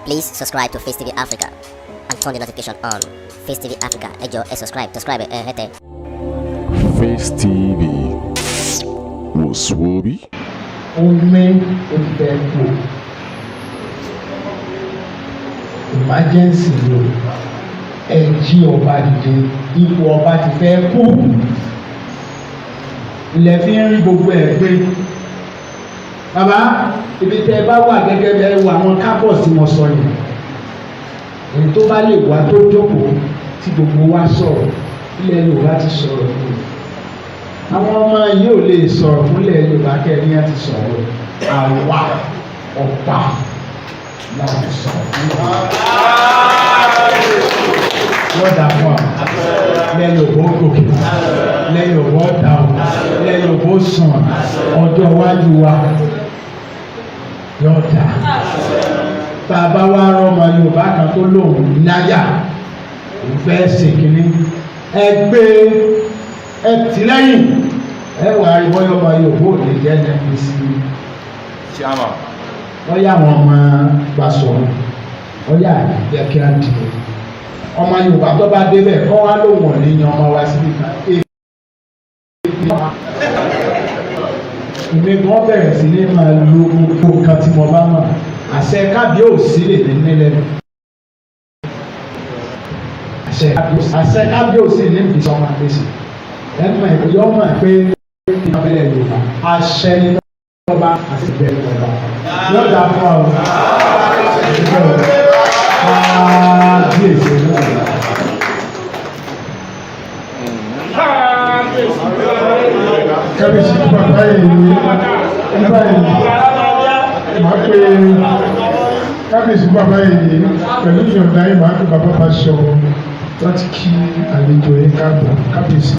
Please subscribe to Face TV Africa and turn the notification on. Face TV Africa, ẹ jọ̀ọ́, ẹ subscribe, subscribe ẹ hẹ́tẹ̀. Face TV wò sùwòbí. Omi ó ti fẹ́ kú, emergency ni o. Ẹ jí ọba dìde, ipò ọba ti fẹ́ kú. Ilẹ̀ fi ń rí gbogbo ẹ̀ gbé. Bàbá, ibi tẹ́ ẹ bá wà, gẹ́gẹ́ bí ẹ wọ àwọn kábọ̀ tí mo sọ yẹn, èyí tó bá lè wá tó jókòó tí gbogbo wa sọ̀rọ̀, ilẹ̀ Yorùbá ti sọ̀rọ̀ fún un. Àwọn ọmọ yìí ò lè sọ̀rọ̀ fúnlẹ̀ Yorùbá kẹ́ni á ti sọ̀rọ̀. Àwa ọba láti sọ̀rọ̀. Yóò dà fún wa lẹ́yìn òbó gòkè, lẹ́yìn òbó dà o, lẹ́yìn òbó sàn. Ọjọ́ iwájú wa yóò dà. Bàbá wa rọmọ Yorùbá kan tó lóun náyà, òun fẹ́ ṣe kínní, ẹ gbé ẹ tì lẹ́yìn, ẹ wà á rí bọ́yọ̀ ọmọ Yorùbá ò lè jẹ́ NNPC. Wọ́n yà àwọn ọmọ gbàsọ̀rọ̀, wọ́n yà jẹ́ kí á dìbò. Ọmọ Yorùbá tó bá débẹ̀ kọ́ wá lóhùn ọ̀ní yan ọmọ wa síbi kan. Èmi gan bẹ̀rẹ̀ sí ní máa lo gbogbo nǹkan tí mo bá mọ̀. Àṣẹ kábíyèsí lè ní nílẹ̀, àṣẹ kábíyèsí ní ìfisọ́ máa pèsè. Ẹ mọ̀, yọ mọ̀ pé ìpínlẹ̀ Yorùbá, àṣẹ ní ọba àti ìbẹ̀rẹ̀ ọba yóò dá fún ọ. Kábíyèsí náà. Kábíyèsí, bàbá yìí ní báyìí, máa pe kábíyèsí bàbá yìí pẹ̀lú ìyọ̀ǹda yìí, máa pe bàbá bá sọ láti kí àlejò yìí káàbọ̀, kábíyèsí.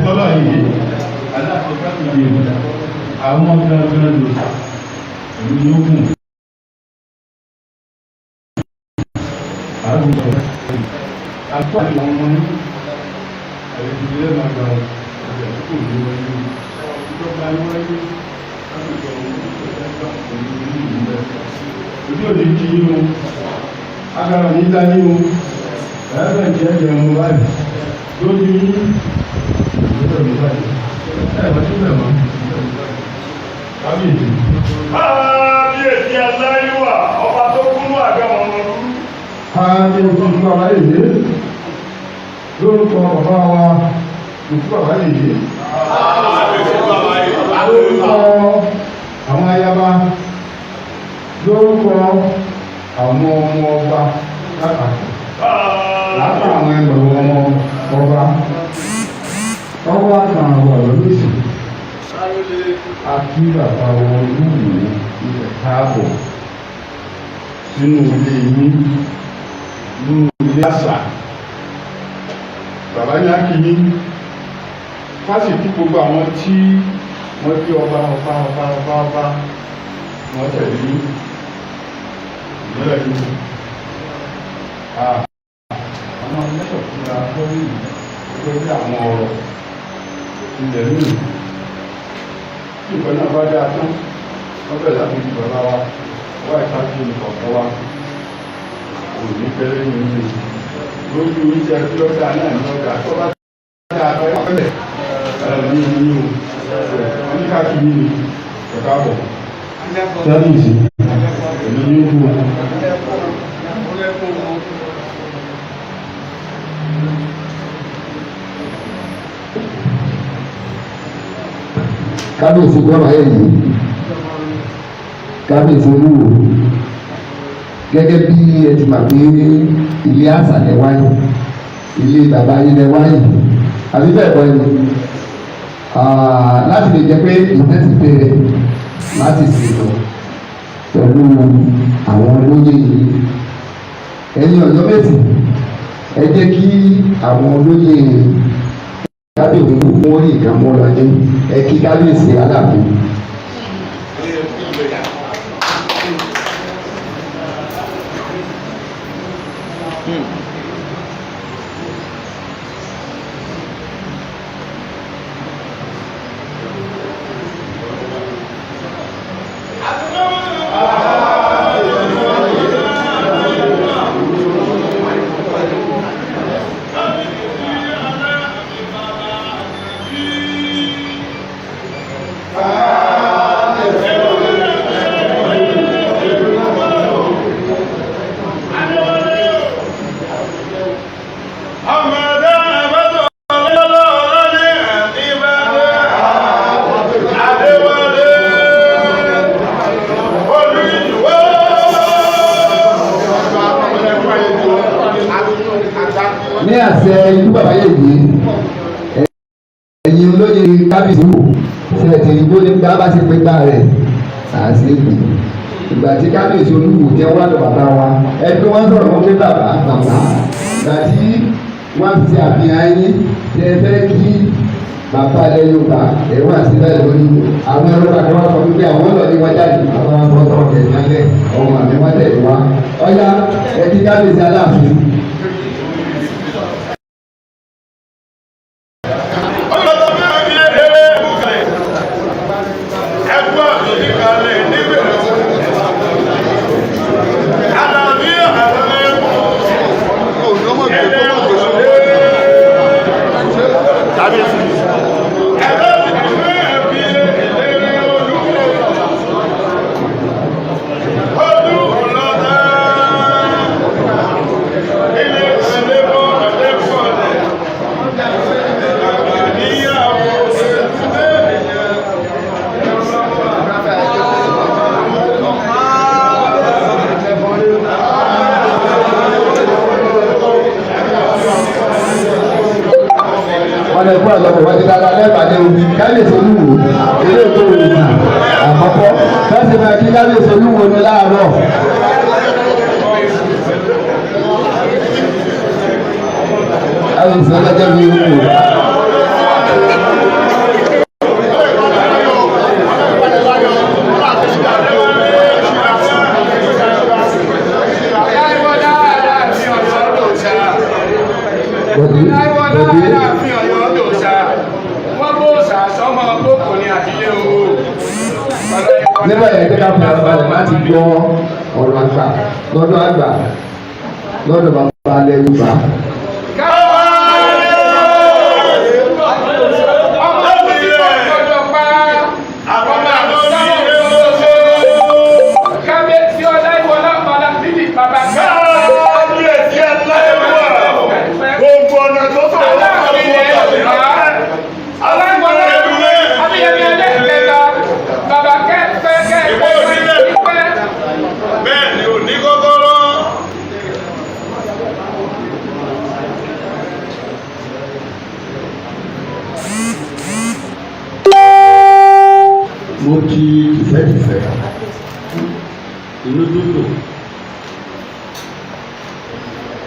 Bọ́lá yìí, aláàfin káàkiri àwọn gangan lò èmi yóò gùn. Àwọn àtọ́ àwọn ọmọ ní àyèjìlẹ̀ máa gba ọjà tí kò ní wáyé. Ìjọba wáyé láti sọ ìjọba òní ní ìlú rẹ̀. Ojú òní kí yín o, agara ní dání o, ẹ̀rọ ìjẹ́ ẹ̀jẹ̀ báyìí. Lójú yín, ìjọba ìlú báyìí. Ẹ̀ bá tún bẹ̀ mọ́. Kábíyèsí. Kábíyèsí aláìwà, ọba tó kúnú àga ọmọ dúdú. Kábíyèsí bàbá yìí, lórúkọ bàbá wa òkú bàbá yìí, lórúkọ àwọn ayaba, lórúkọ àwọn ọmọ ọba lápapọ̀, lápá àwọn ẹgbẹ̀rún ọmọ ọba ọwọ́ àtàn àwọn ọ̀rọ̀ lóṣù, àti bàbá wọn olúwo ilẹ̀ káàbọ̀ sínú ilé yín, nínú ilé àṣà. Bàbá ní akínyín fásitì, gbogbo àwọn tí wọ́n jẹ́ ọba ọba ọba ọba ọba, wọ́n tẹ̀lé ìmọ̀lẹ̀ yìí. Àwọn mẹ́sọ̀ fúnra lórí gẹ́gẹ́ bí àwọn ọ̀rọ̀ ilẹ̀ míì tí nǹkan náà bá dáa tán, wọ́n bẹ̀rẹ̀ láti fi bàbá wa wá ìtàkì nìkọ̀ọ̀kan wa kò ní fẹ́rẹ́ ní ilé lójú oúnjẹ tí ó dáa náà ní ọjà tó bá dáa tó yà pẹ́lẹ̀ ẹ̀rọ ní ní o wọ́n ní káàkiri ní ẹ̀ka bọ̀. Kábíyèsí, èmi ní kú o. Kábíyèsí gbọ́dọ̀ yìí, kábíyèsí olúwo, gẹ́gẹ́ bí ẹ ti mọ̀ pé ilé àṣà lẹ wáyé, ilé bàbá yín lẹ wáyé, àbí bẹ́ẹ̀ kọ́ ni? Láti lè jẹ́ pé ìfẹ́ ti bẹ̀rẹ̀ láti sìn lọ pẹ̀lú àwọn olóyè yìí, ẹ̀yin Ọ̀yọ́ Mèsì, ẹ jẹ́ kí àwọn olóyè kábíyèsí mú orí nǹkan mú lọ ní ẹ kí kábíyèsí aláàfin. Ní àṣẹ ikú bàbá yèyé, ẹ̀yin olóye kábíyèsí wò ṣe ẹ̀ tìrì bó ní bá bá ṣe pé gbá rẹ̀ àṣẹ ìgbè ìgbà tí kábíyèsí olúwo jẹ́ wá lọ bàbá wa, ẹgbẹ́ wọn sọ̀rọ̀ wọn pé bàbá bàbá, ìgbà tí wọ́n ti àfihàn yín tẹ fẹ́ kí bàbá ilẹ̀ Yorùbá ẹ̀ wá sí báyìí lórí àwọn ẹ̀rọ bàbá wa sọ wípé àwọn ọlọ́ọ̀ni wọn jáde, àwọn ọmọ sọ̀rọ̀ kẹ̀kẹ́ ọmọ àmì wọn tẹ̀lé wa ọ̀yá ẹ kí kábíyèsí aláàfin. Wọ́n lè kó àlọ́ wọ́n ti dáadáa lẹ́ẹ̀bàdé o. Kábíyèsí olúwo ilé ètò òògùn àkọ́kọ́ fẹ́sẹ̀ máa kí kábíyèsí olúwo ní láàárọ̀. Kábíyèsí ọlọ́jọ́ mi wò. Bọ̀dé Bọ̀dé. Nígbà yẹn kí ká fi ara balẹ̀ láti gbọ́ ọ̀rọ̀ àgbà lọ́dọ̀ àgbà lọ́dọ̀ bàbá alẹ́ Yorùbá. Gbogbo ọ̀nà tó sọ̀rọ̀ lọ́wọ́. Bẹ́ẹ̀ ni ò ní kọ́kọ́rọ́. Mo kí tìfẹ́tìfẹ́, inú dúdú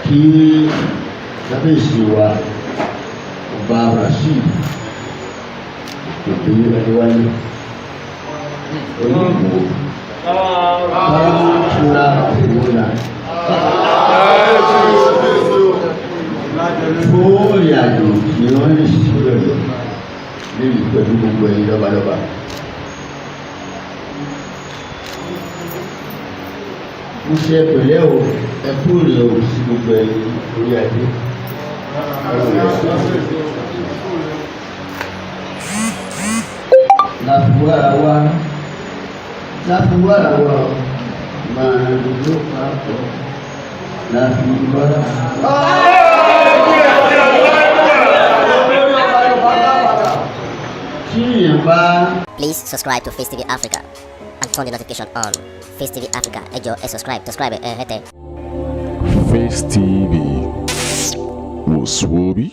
kí kábíyèsí wa, ọba Rasheed Òbí Adéwálé Olúwo káàkiri òwúrọ̀ fún ìrìn àjò tí wọ́n lè ṣe lọ́yọ̀ níbi pẹ̀lú gbogbo ẹ̀yin lọ́balọ́ba. Mo ṣe pẹ̀lẹ́ o, ẹ kú rè o sí gbogbo ẹ̀yin orí adé. Láfiwára wa, láfiwára wa máa ló papọ̀ láfiwára. Tí èèyàn bá. Please subscribe to Face TV Africa and turn the notification on. Face TV Africa, ẹ jọ̀ọ́, ẹ subscribe, ẹ hẹ́tẹ̀. Face TV was Swoby.